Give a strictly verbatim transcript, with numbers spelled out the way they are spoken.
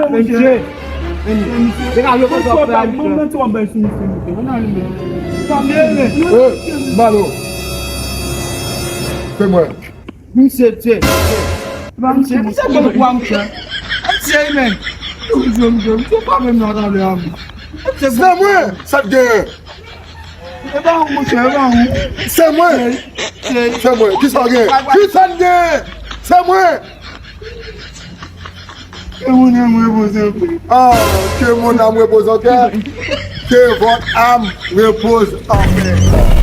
ale, monchè. Mesye, mesye, mesye, ban m mete w bay sou misye, mesye. Ann ale, mesye. Sa m ye, men. Eh, Malo. Se mwen. Misye, misye. Misye, misye, bon, kwa, monchè. Misye, men. Misye, misye, misye, pa menm nan talè a, men. Se mwen, sa k genyen. E pa ou, monchè, e pa ou. Se mwen. Se mwen. Kisa w gen? Kisa n gen? Se mwen. Ke mon âme repose en paix. Ah, que mon âme repose en paix. Que votre âme repose en paix.